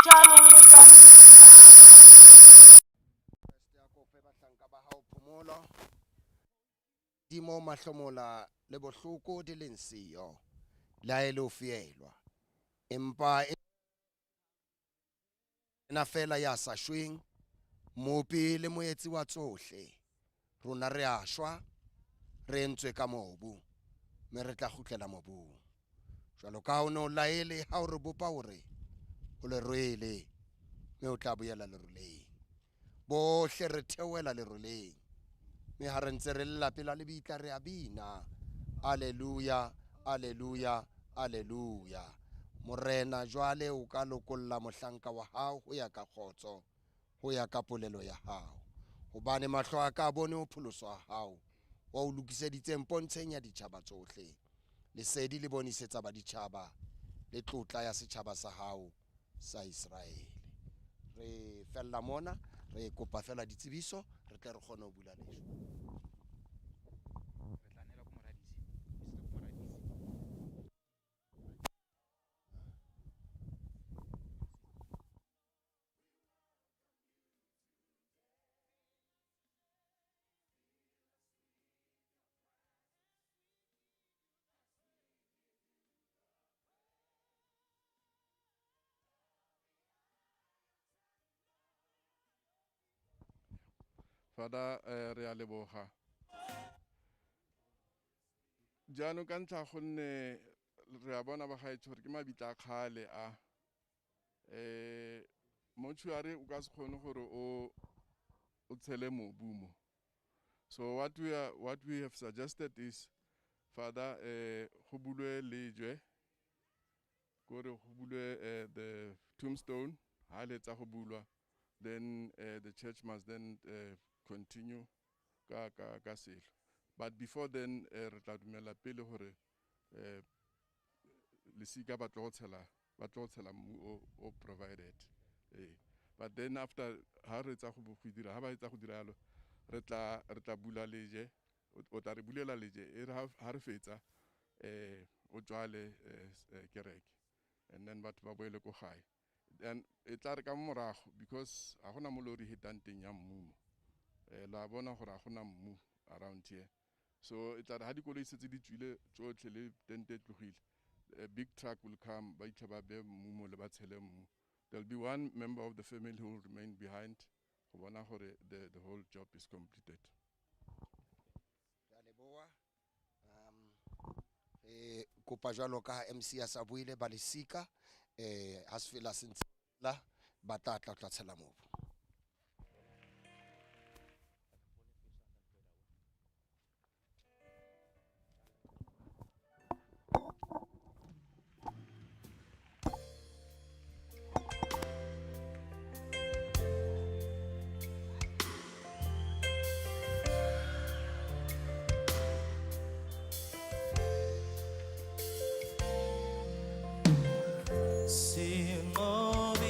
Jaanong le ka Kreste a kope bahlanka ba hao phomolo dimo mahlomola le bohloko di leng siyo le ha e le ho fielwa empa e na fela ya sa shweng mopi le moetsi wa tsohle rona re a shwa re entswe ka mobu mme re tla kgutlela mobung jwalo ka ha o ne o laele ha o re bopa hore o le rwele mme o tla boela leroleng bohle re theohela leroleng mme ha re ntse re lla pela lebitla re a bina alleluya alleluya alleluya morena jwale o ka lokolla mohlanka wa hao ho ya ka kgotso ho ya ka polelo ya hao hobane mahlo a ka a bone ho pholoswa ha hao wa o lokiseditseng pontsheng ya ditjhaba tsohle lesedi le bonisetsa baditjhaba le tlotla ya setjhaba sa hao sa Israele re fella mona re kopa fela ditsebiso re tle re kgone ho bula lejwe. Re tla neela ko moradise. Isetse ko moradise. Father, re a leboga jaanong ka ntlha gonne re a bona bagaetsho gore ke mabitla a kgale a mortuary o ka se kgone gore o tshele mobu mo. So what we have suggested is, Father, go bulwe lejwe kore go bulwe the tombstone. Ha le tsa go bulwa, then the church must then continue ka selo. But before then, re tla dumela pele gore lesika ba tlo go tshela mmu o provided. But then after ha re tsa go dira, ha ba etsa go dira yalo, re tla bula leje, o tla re bulela leje e re ha re fetsa o tswale kereke and then batho ba boele ko gae. Then e tla re ka morago, because ga gona mo lori hetang teng ya mmu mo, la bona gore ga gona mmu around here. So e tla re ha dikoloi setse di tswile tsotlhe le tente e tlogile, a big truck will come, ba itlhe ba be mmu mo le ba tshele mmu. There'll be one member of the family who will remain behind go bona gore the whole job is completed. Re a leboha. Re kopa jwalo ka ha MC a sa buile ba lesika ha se fela se ntse la ba tla tla tla tshela mobu. Sinqobile.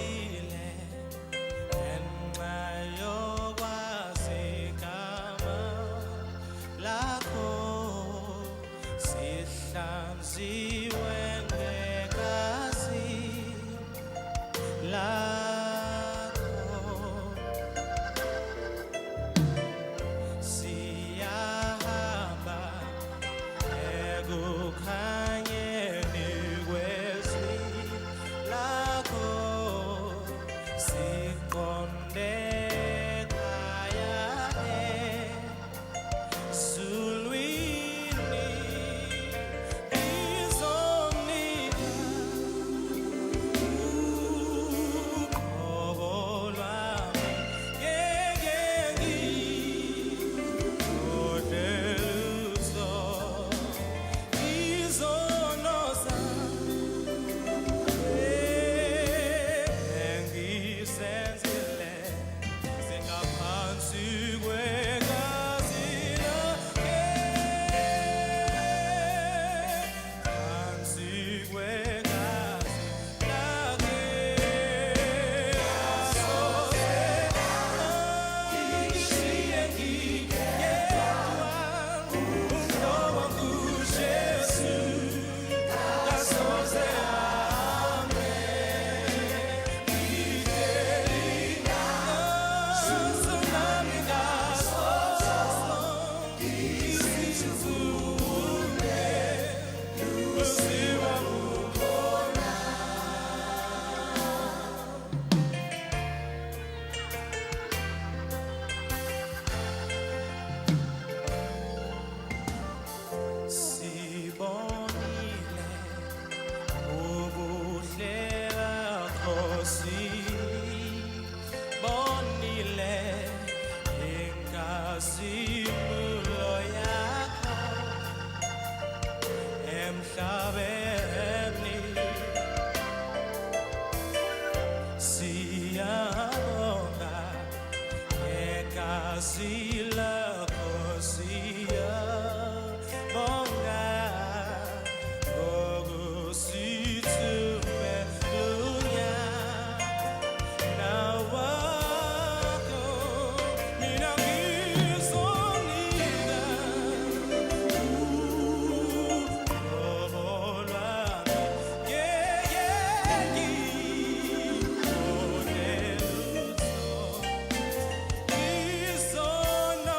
Igazi lakho siyabonga ngokusithumelunya nawakho mina ngizonika uqobo lwami ngeke ngibone lutho. Isono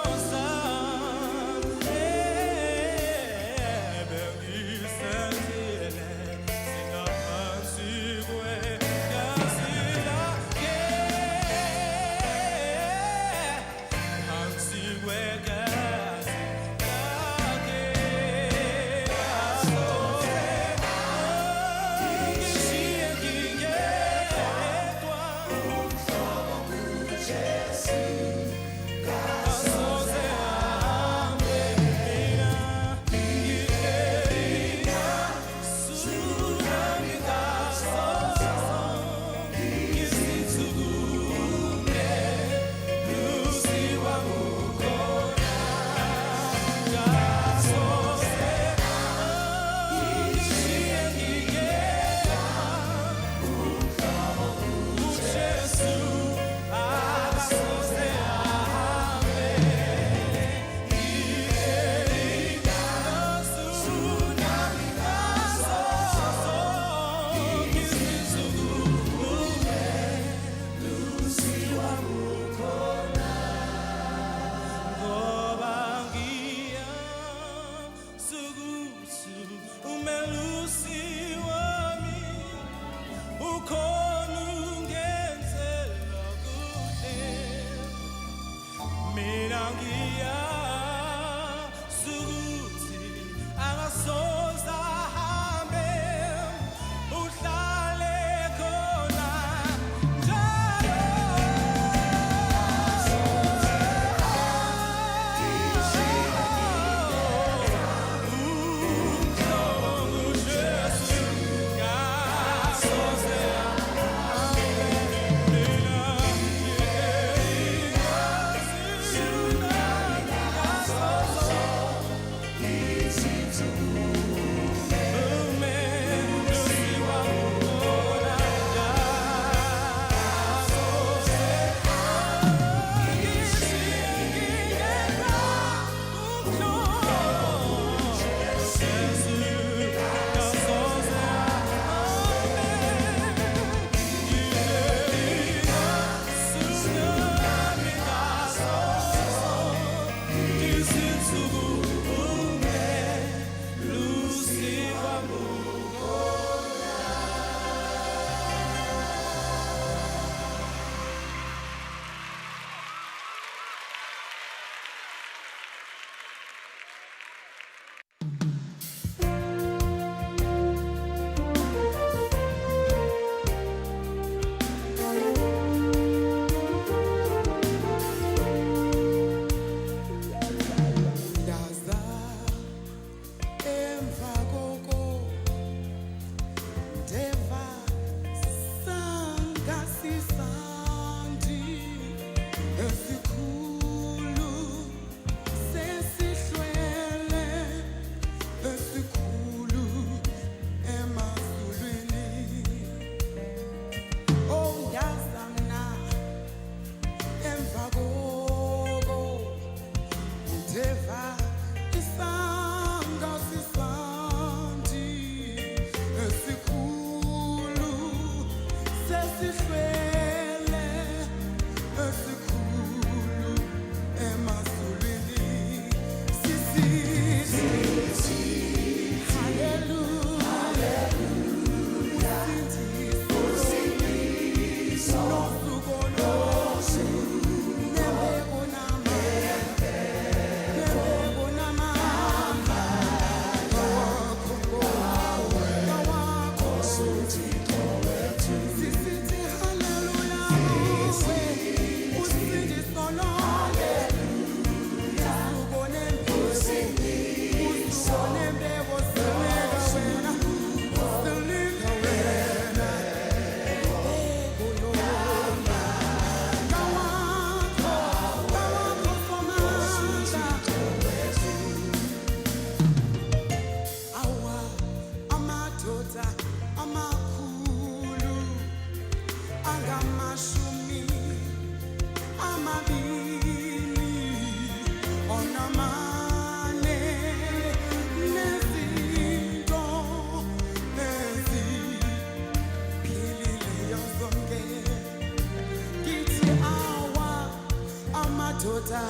Amadoda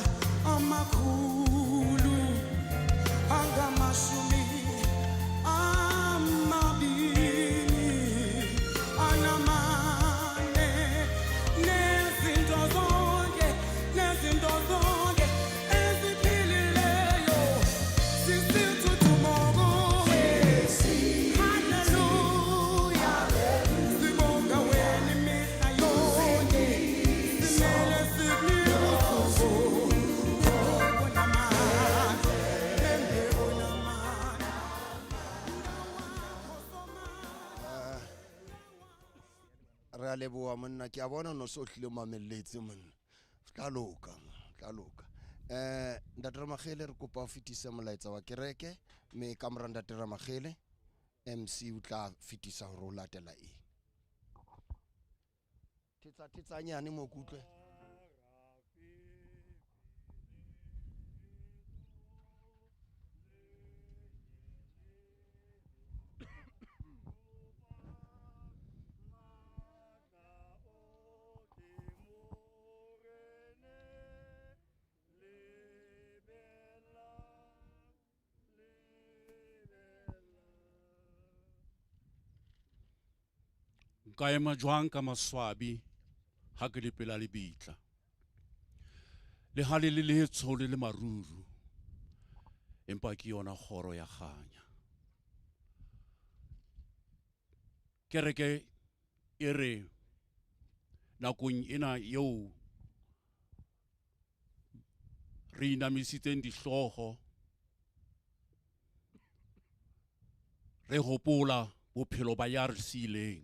amakhulu angamashumi amabili anamane nezinto zonke nezinto zonke eziphilileyo zisithi udumo kuwe. Haleluya, sibonga wena imihla yonke, simele sikunike uzuko namandla nembewu namandla. Re a leboha monna, ke a bona o no se o tlile o mamelletse monna. Tla loka, tla loka. Ntate Ramagele, re kopa o fetise molaetsa wa kereke, mme ka mora ntate Ramagele MC o tla fetisa hore o latela eng. Thetsa thetsanyane mo ke utlwe. Nka ema jwang ka maswabi ha ke le pela lebitla, le ha le le letsho le le maruru, empa ke yona kgoro ya kganya. Kereke e re nakong ena eo re inamisitseng dihlooho, re hopola bophelo ba ya re siileng.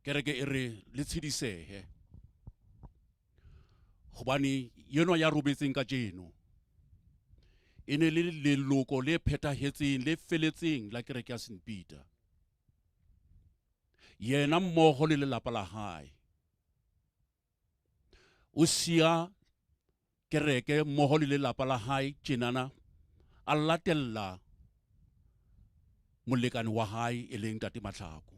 Kereke e re le tshedisehe, hobane yenwa ya robetseng kajeno e ne le leloko le phethahetseng le feletseng la kereke ya St Peter. Yena mmoho le lelapa la hae o siya kereke mmoho le lelapa la hae tjenana, a latella molekane wa hae e leng Ntate Matlhako.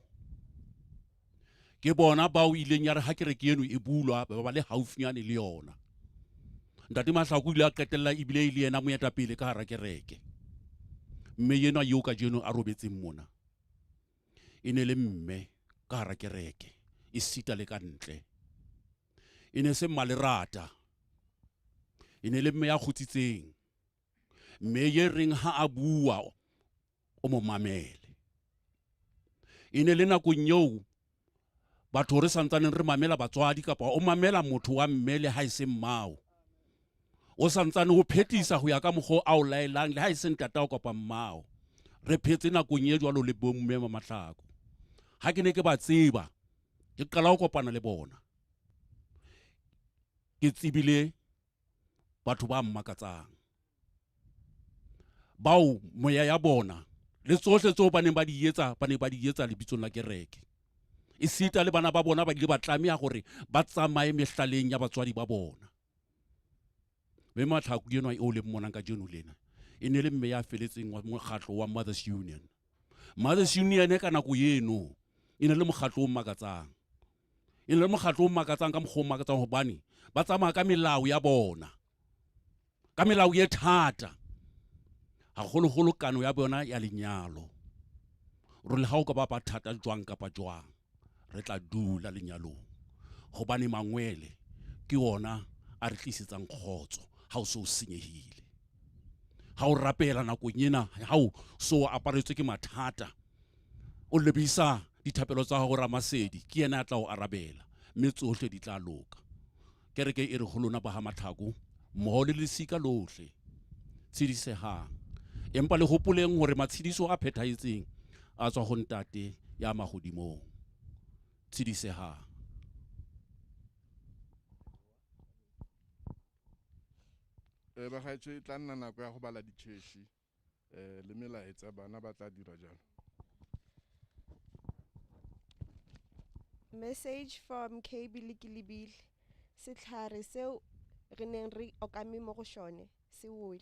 Ke bona bao ileng ya re ha kereke eno e bulwa ba ba le haufinyane le yona. Ntate Matlhako o ile a qetella ebile e le yena moetapele ka hara kereke. Mme yenwa eo kajeno a robetseng mona e ne le mme ka hara kereke, e sita le ka ntle. E ne se mmalerata, e ne le mme ya kgutsitseng, mme ye reng ha a bua o mo mamele. E ne le nakong eo batho re santsaneng re mamela batswadi, kapa o mamela motho wa mme le ha e se mmao, o santsane ho phethisa ho ya ka mokgwa o a o laelang le ha e se ntatao kapa mmao. Re phetse nakong e jwalo le bomme ba Matlhako. Ha ke ne ke ba tseba, ke qala ho kopana le bona, ke tsebile batho ba mmakatsang, bao moya ya bona le tsohle tseo ba neng ba di etsa, ba ne ba di etsa lebitsong la kereke. Esita le bana ba bona ba ile ba tlameha hore ba tsamaye mehlaleng ya batswadi ba bona. Mme Matlhako enwa eo le mmonang kajeno lena e ne le mme ya feletseng wa mokgatlo wa Mothers Union. Mothers Union ka nako eno e ne le mokgatlo o makatsang, e ne le mokgatlo o makatsang ka mokgwa o makatsang, hobane ba tsamaya ka melao ya bona, ka melao e thata, haholoholo kano ya bona ya lenyalo. Re le ha o ka ba ba thata jwang kapa jwang, re tla dula lenyalong, hobane mangwele ke ona a re tlisetsang kgotso ha o se o senyehile. Ha o rapela nakong ena, ha o so aparetswe ke mathata, o lebisa dithapelo tsa hao Ramasedi, ke yena a tla o arabela, mme tsohle di tla loka. Kereke e re ho lona ba ha Matlhako mmoho le lesika lohle, tshedisehang, empa le hopoleng hore matshediso a phethahetseng a tswa ho Ntate ya mahodimong. Tshedisehang. Bagaetsho, e tla nna nako ya go bala ditšheši le melaetsa, bana ba tla dira jalo. Message from KB Lekilibile. Setlhare seo re neng re okame mo go sone se wele.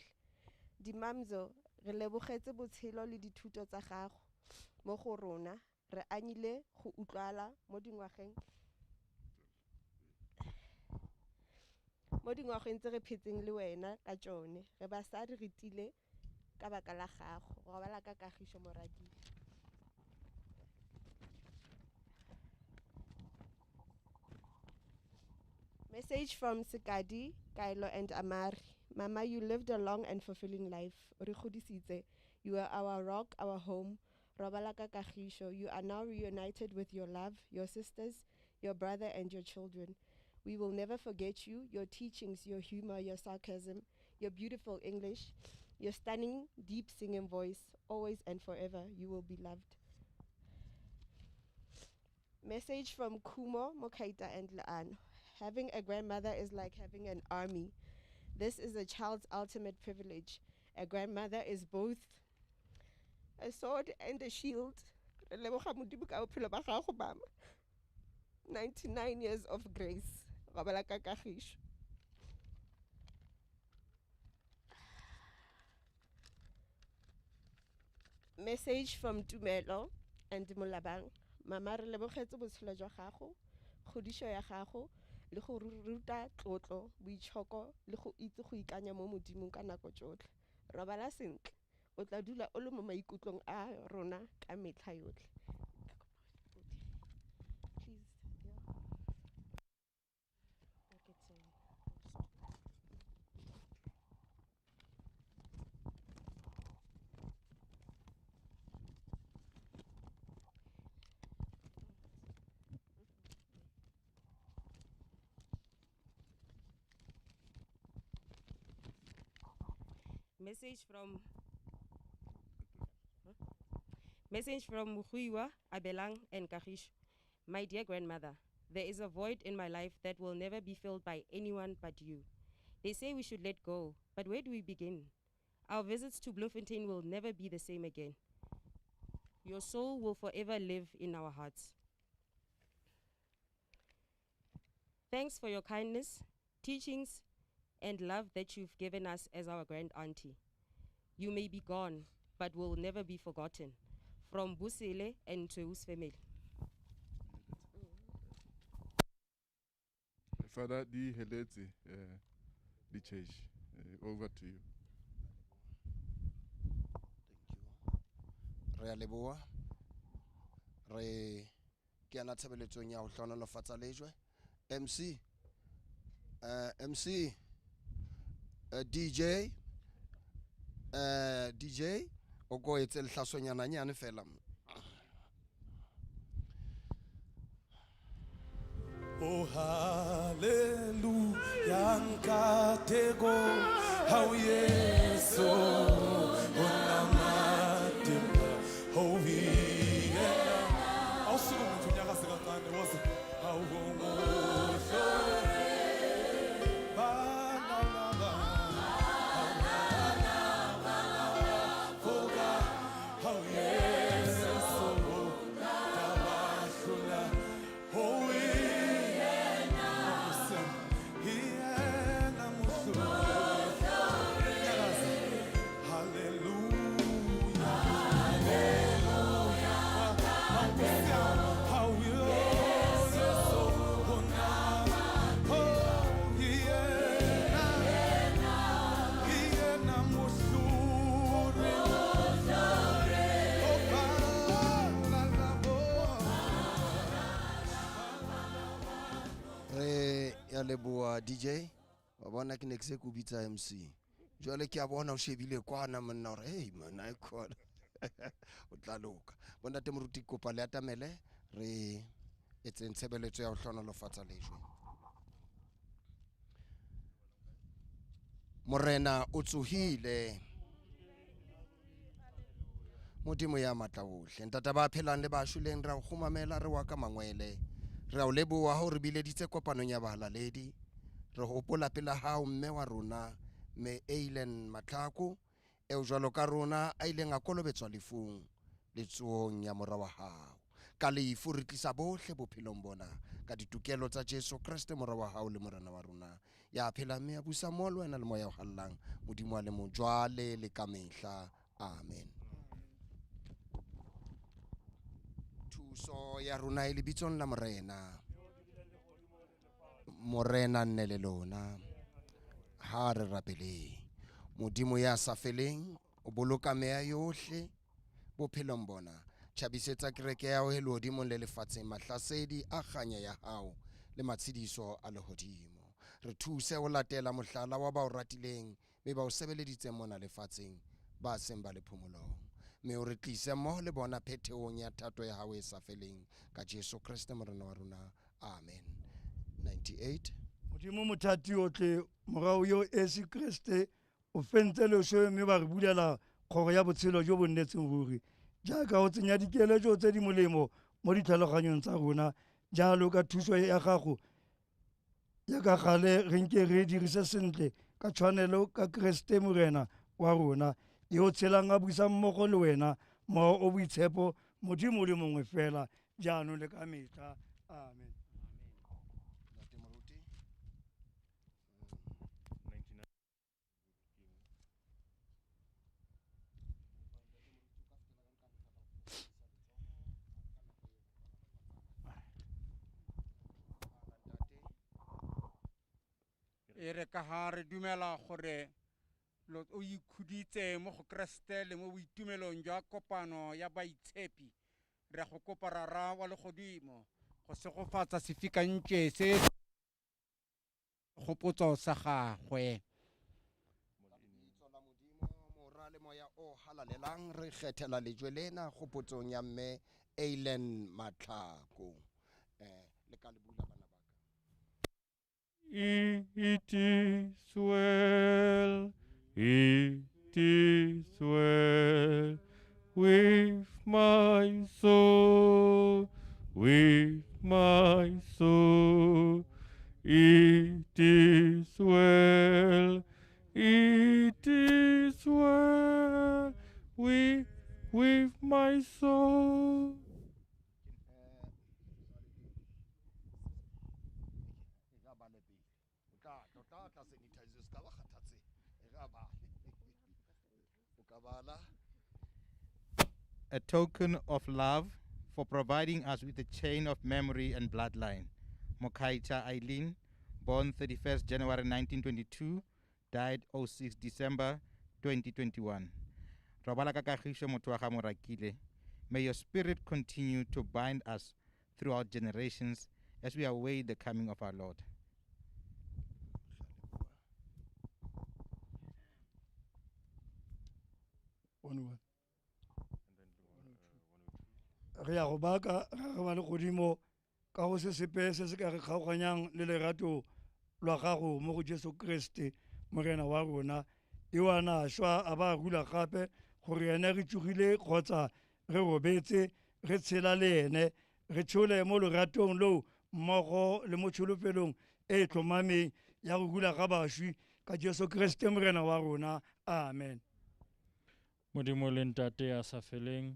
Dimamzo, re lebogetse botshelo le dithuto tsa gago mo go rona, re anyile go utlwala mo dingwageng. Mo dingwageng tse re phetseng le wena ka tšone, re basadi re tiile ka baka la gago. Robala ka kagišo moratiwa. Message from Sekadi, Kailo and Amari. Mama, you lived a long and fulfilling life. Re godisitse. You are our rock, our home. Robala ka kagišo. You are now reunited with your love, your sisters, your brother and your children. We will never forget you, your teachings, your humor, your sarcasm, your beautiful English, your stunning, deep singing voice. Always and forever, you will be loved. Message from Kumo, Mokaita and Laan. Having a grandmother is like having an army. This is a child's ultimate privilege. A grandmother is both a sword and a shield. Re leboga Modimo ka bophelo ba gago, mama. 99 years of grace. Robala ka kagišo. Message from Tumelo and Molabang. Mama, re lebogetse botshelo jwa gago, kgodišo ya gago, le go ruta tlotlo, boitshoko le go itse go ikanya mo Modimong ka nako tsotlhe. Robala sentle, o tla dula o le mo maikutlong a rona ka metlha yotlhe. Please, yeah. Okay, sorry. Message from Mukhuiwa, Abelang, and Kagish. My dear grandmother, there is a void in my life that will never be filled by anyone but you. They say we should let go, but where do we begin? Our visits to Bloemfontein will never be the same again. Your soul will forever live in our hearts. Thanks for your kindness, teachings, and love that you've given us as our grand auntie. You may be gone, but will never be forgotten. From Busile and Tweus family. Father di heletse di church. Over to you. Thank you. Re a leboha. Re ke yana tshebeletsong ya ho hlohonolofatsa lejwe. MC, MC, DJ, DJ o ko etse lehlasonyana nyane fela. Oh hallelujah, nkatego how Yesu onamatimba oh yeah. Awusukume nje unyakaze kancane woze awunguhle balala vuka how Yesu tabahlula oh yeah. Hallelujah, hallelujah. How you Re ya leboha DJ. Wa bona ke ne ke se ke o bitsa MC. Jwale ke a bona o shebile kwana monna hore hey man a khona. O tla loka. Bontate moruti ke kopa le atamele re etseng tshebeletso ya ho hlohonolofatsa lejwe. Morena o tsohile. Modimo ya matla ohle. Ntata ba phelang le ba shweleng ra o kgumamela re wa ka mangwele. Re a o leboha ha o re bileditse kopanong ya bahalaledi. Re hopola pela hao mme wa rona mme Eilen Matlhako eo jwalo ka rona a ileng a kolobetswa lefung le tsohong ya mora wa hao. Ka lefu re tlisa bohle bophelong bona ka ditokelo tsa Jesu Kreste mora wa hao le morena wa rona ya phelang mme a busa mo le wena le moya o hallang Modimo a le mong jwale le ka mehla. Amen. Thuso ya rona e lebitsong la Morena. Morena nne le lona. Ha re rapeleng. Modimo ya sa feleng, o boloka meya yohle bophelong bona. Tjhabisetsa kereke ya hao e lehodimong le lefatsheng mahlasedi a kganya ya hao le matshediso a lehodimo. Re thuse ho latela mohlala wa ba o ratileng mme ba o sebeleditseng mona lefatsheng ba seng ba le phomolong. Mme o re tlise mmoho le bona phethehong ya thato ya hao e sa feleng ka Jesu Kreste Morena wa rona. Amen. 98. Modimo mothati otlhe, Morao yo esi Kreste, o fentse loso mme wa re bulela kgoro ya botshelo jo bo nnetseng ruri. Jaaka o tsenya dikeletso tse di molemo mo ditlhaloganyong tsa rona, jalo ka thuso ya gago ya ka gale re nke re dirise sentle ka tshwanelo ka Kreste Morena wa rona, yo o tshelang a busa mmogo le wena, Mowa o Boitshepo, Modimo o le mongwe fela, jaanong le ka metlha. Amen. Ntate Moruti. E re ka ga re dumela gore o ikhuditse mo go Keresete le mo boitumelong jwa kopano ya baitshepi, re go kopa Rara wa legodimo go segofatsa sefikantše se gopotso sa gagwe. Lebitso la Modimo, Mora le Moya o Halalelang, re kgethela lejwe lena kgopotsong ya mme Eilen Matlhako. Le ka le bula bana ba ka. It is well, it is well with my soul, with my soul. It is well, it is well with my soul. A token of love for providing us with a chain of memory and bloodline. Mokaita Eileen, born 31st January 1922, died 06 December 2021. Robala ka kagišo motho wa ga Morakile. May your spirit continue to bind us throughout generations as we await the coming of our Lord. One one. Re ya go baka ra re ba le godimo ka go se sepe se se ka re kgaoganyang le lerato lwa gago mo go Jesu Kriste Morena wa rona, eo a na a šwa a ba a rula gape, gore ene re tsogile kgotsa re robetse, re tshela le ene, re tshole mo loratong loo mmogo le mo tsholofelong e e tlhomameng ya go rula ga bašwi ka Jesu Kriste Morena wa rona. Amen. Modimo le Ntate ya sa feleng,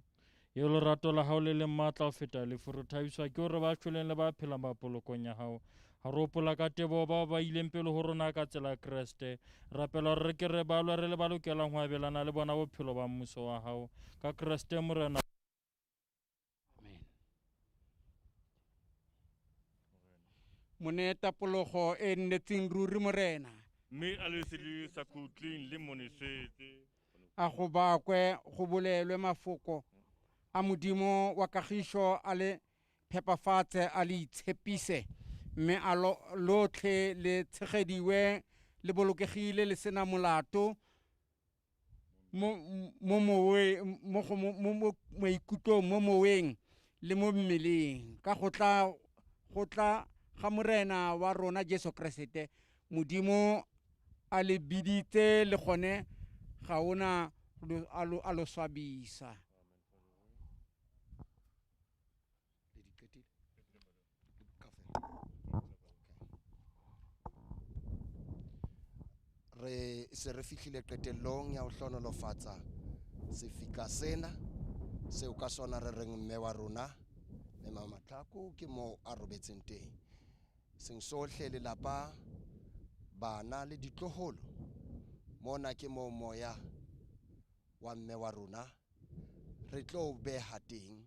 eo lerato la hao le leng matla ho feta lefu, re thabiswa ke hore ba shweleng le ba phelang ba polokong ya hao. Ha re hopola ka teboho bao ba ileng pele ho rona ka tsela ya Kreste, rapela hore re ke re balwe re le ba lokelang ho abelana le bona bophelo ba mmuso wa hao. Ka Kreste Morena. Amen. Monetapologo e nnetseng ruri Morena. Mme a lesedi le sa khutleng le monesetse. A go bakwe go bolelwe mafoko a Modimo wa kagišo a le phepafatse a le itshepise, mme a lotlhe le tshegediwe le bolokegile le sena molato mo mo mo go mo maikutlong, mo moweng le mo mmeleng, ka go tla go tla ga Morena wa rona Jesu Keresete. Modimo a le biditse le gone ga ona a lo swabisa. Re se re fihlile qetellong ya ho hlohonolofatsa sefika sena seo ka sona re reng mme wa rona mme Mama Matlhako ke moo a robetseng teng. Seng sohle lelapa, bana le ditloholo, mona ke moo moya wa mme wa rona re tlo beha teng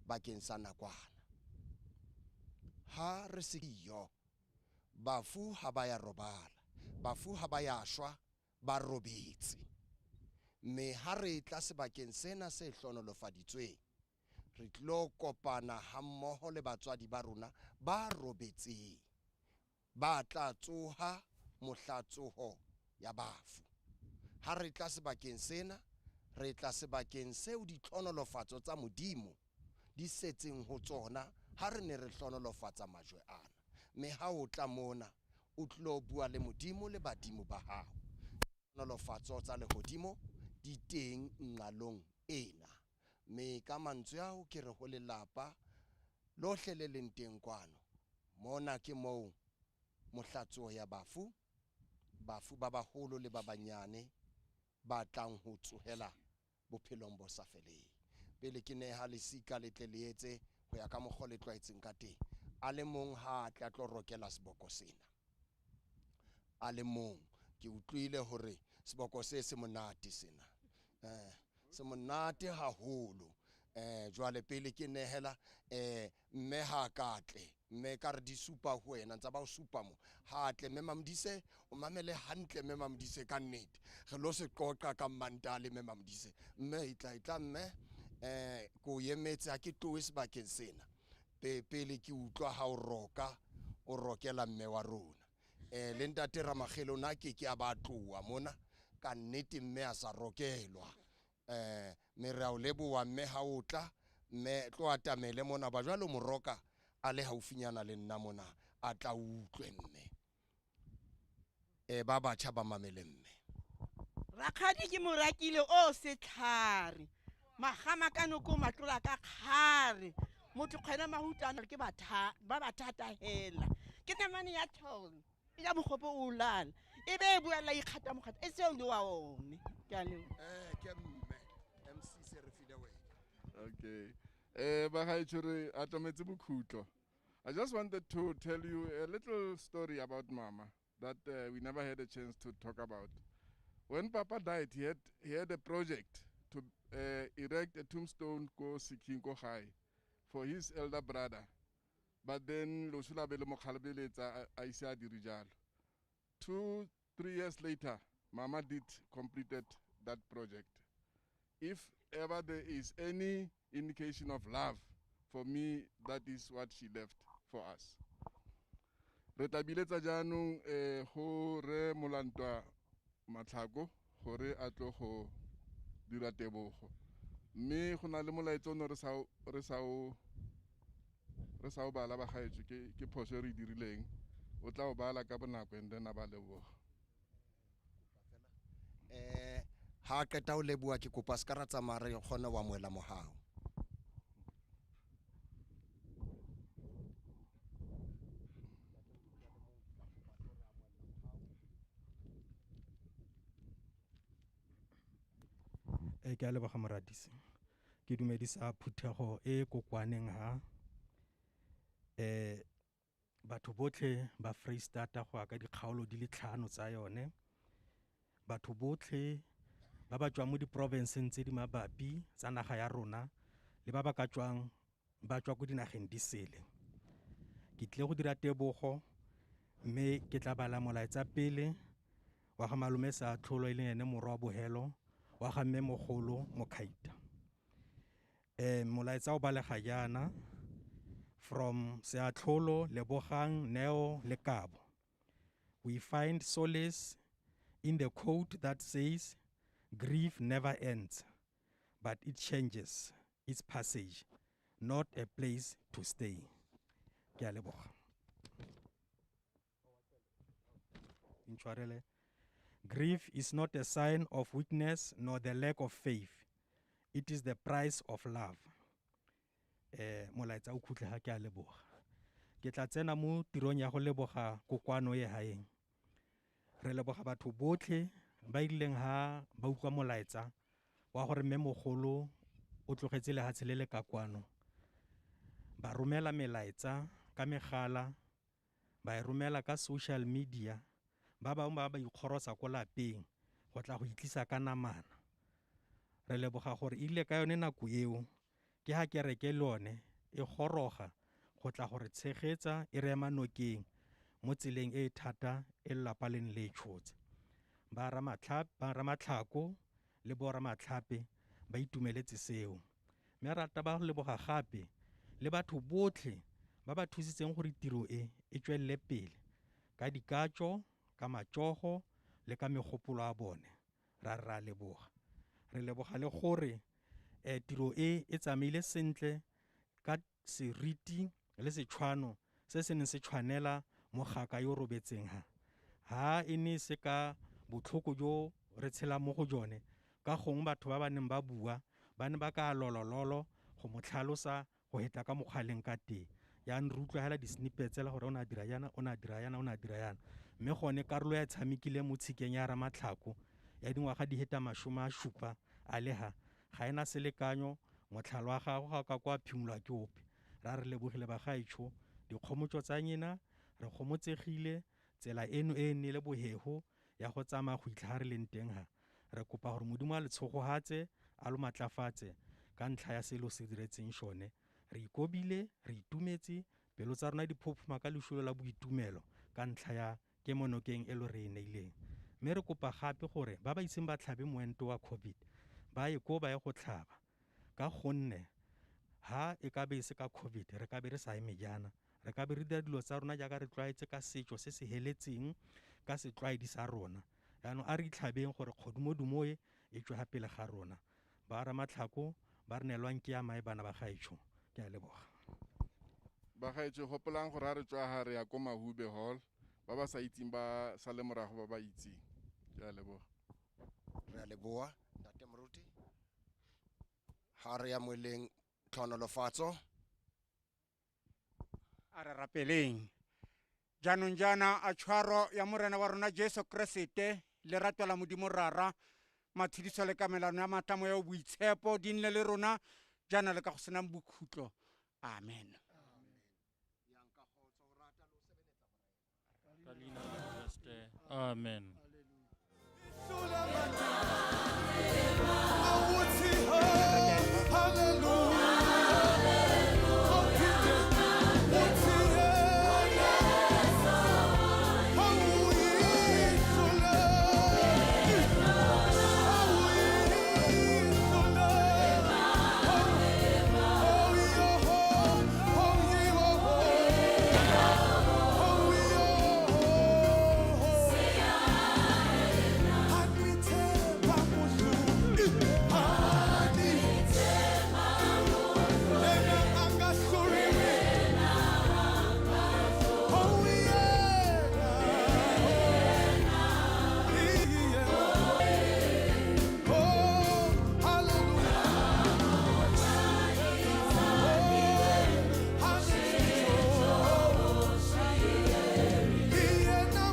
bakeng sa nakwana. Ha re se yo, bafu ha ba ya robala, Bafu ha ba ya shwa, ba robetse. Mme ha re tla sebakeng sena se hlohonolofaditsweng, re tlo kopana hammoho le batswadi ba rona ba robetseng, ba tla tsoha mohla tsoho ya bafu. Ha re tla sebakeng sena, re tla sebakeng seo ditlhohonolofatso tsa Modimo di setseng ho tsona ha re ne re hlohonolofatsa majwe ana. Mme ha o tla mona, o tlo bua le Modimo le badimo ba hao. Tlhohonolofatso tsa lehodimo di teng nqalong ena. Mme ka mantswe ao ke re ho lelapa lohle le leng teng kwano, mona ke moo mohlatsuo ya bafu, bafu ba baholo le ba banyane ba tlang ho tsohela bophelong bo sa feleng. Pele ke neha lesika le tle le etse ho ya ka mokgwa le tlwaetseng ka teng. A le mong ha a tla tlo rokela seboko sena. A le mong, ke utlwile hore seboko se se monate sena. Se monate haholo. Jwale pele ke nehela, mme ha ka tle, mme ka re di supa ho wena, ntsa ba o supa mo. Ha tle mme Mamodise, o mamele hantle mme Mamodise ka nnete. Re lo se qoqa ka Mmantale mme Mamodise. Mme e tla, e tla mme, ko o emetse ha ke tlohe sebakeng sena. Pele ke utlwa ha o roka, o rokela mme wa rona. Le ntate Ramagelo na ke ke a ba tloha mona, ka nnete mme a sa rokelwa. Mme re a o leboha mme ha o tla, mme tlo atamele mona ba jwalo moroka a le haufinyana le nna mona, a tla utlwe mme. Ba batjha ba mamele mme. Rakgadi ke morakile o setlhare, magama ka noko matlola ka kgare, motho kgwena mahutana ke ba ba thata hela. Ke namane ya tholo, e ja mokgopo o lala, e be e boela ikgata mokgata, e seo le wa one. Ke a leboha. Ke mme, MC se re file wena. Okay. Ba gaetsho re atometse bokhutlo. I just wanted to tell you a little story about Mama that we never had a chance to talk about. When Papa died, he had a project to erect a tombstone ko Siking ko gae for his elder brother. But then loso la be le mo kgalebeletsa, a ise a dire jalo. 2-3 years later, Mama did completed that project. If ever there is any indication of love, for me, that is what she left for us. Re tla biletsa jaanong, go re Molantwa Matlhako gore a tlo go dira tebogo. Mme go na le molaetsa o ne re sa o bala bagaetsho, ke phoso e re e dirileng. O tla o bala ka bonako and then a ba leboga. Ha qeta ho leboha ke kopa se ka ra tsamaya re kgone ho amohela mohau. Ke a leboga moratisi. Ke dumedisa phuthego e kokoaneng ha. Batho botlhe ba Freistata go ya ka dikgaolo di le tlhano tsa yone. Batho botlhe ba ba tswang mo diporofenseng tse di mabapi tsa naga ya rona le ba ba ka tswang ba tswa ko dinageng di sele. Ke tlile go dira tebogo mme ke tla bala molaetsa pele wa ga malome Seatlholo e leng ene morwa wa Bohelo wa ga mme mogolo Mokhaita. Molaetsa o balega jaana: from Seatlholo, Lebogang, Neo le Kabo. We find solace in the quote that says, grief never ends, but it changes its passage, not a place to stay. Ke a leboga. Intshwarele. Grief is not a sign of weakness nor the lack of faith. It is the price of love. Molaetsa o khutle ha ke a leboga. Ke tla tsena mo tirong ya go leboga kokoano e haeng. Re leboga batho botlhe ba ileng ha ba utlwa molaetsa wa gore mme mogolo o tlogetse lehatshe le le ka kwano. Ba romela melaetsa ka megala, ba e romela ka social media, ba bangwe ba ba ikgorosa ko lapeng go tla go itlisa ka namana. Re leboga gore e ile ka yone nako eo ke ha kereke le yone e goroga go tla go re tshegetsa e re ema nokeng mo tseleng e e thata e lelapa le ne le e tshotse. Ba Ramatlhako le bo Ramatlhape ba itumeletse seo. Mme rata ba leboga gape le batho botlhe ba ba thusitseng gore tiro e e tswelele pele ka dikatso, ka matsogo le ka megopolo a bone. Ra re ra leboga. Re leboga le gore tiro e e tsamaile sentle ka seriti le setshwano se se neng se tshwanela mogaka yo robetseng ha. Ha e ne se ka botlhoko jo re tshelang mo go jone, ka gongwe batho ba ba neng ba bua ba ne ba ka lolololo go mo tlhalosa go heta ka mokgwa a leng ka teng. Jaanong re utlwa hela di-snippets tsela gore o ne a dira jaana, o ne a dira jaana, o ne a dira jaana. Mme gone karolo ya tshamekile mo tshikeng ya Ramatlhako ya dingwaga di heta 70 a le ha, ga ena selekanyo, motlhalo wa gagwe ga o ka kwa phimolwa ke ope. Ra re lebogile bagaetsho, dikgomotso tsa nyena, re gomotsegile, tsela eno e nnile bohego ya go tsamaya go itlha re leng teng ha. Re kopa gore Modimo a le tshogohatse, a lo matlafatse ka ntlha ya selo se diretseng sone. Re ikobile, re itumetse, pelo tsa rona di phophoma ka lešolo la boitumelo ka ntlha ya kemonokeng e lo re e neileng. Mme re kopa gape gore ba ba iseng ba tlhabe moento wa COVID ba ye ko ba ye go tlhaba, ka gonne ha e ka be e se ka COVID re ka be re sa eme jaana, re ka be re dira dilo tsa rona jaaka re tlwaetse ka setso se se heletseng, ka setlwaedi sa rona. Jaanong a re itlhabeng gore kgodumodumo e e tswe ga pele ga rona. Ba Ramatlhako ba re neelwang ke ya mae bana ba gaetsho. Ke a leboga. Bagaetsho, gopolang gore ha re tswa ha re ya ko Mahube Hall, ba ba sa itseng ba sale morago ba ba itseng. Ke a leboga. Re a leboga ntate moruti. Ha re ya moeleng tlhonolofatso. A re rapeleng. Jaanong jaana a tshwaro ya Morena wa rona Jesu Keresete, lerato la Modimo Rara, matshediso le kamelano ya maatla moya o boitshepo di nne le rona jaana le ka go senang bokhutlo. Amen. Ka leina la Kreste. Amen.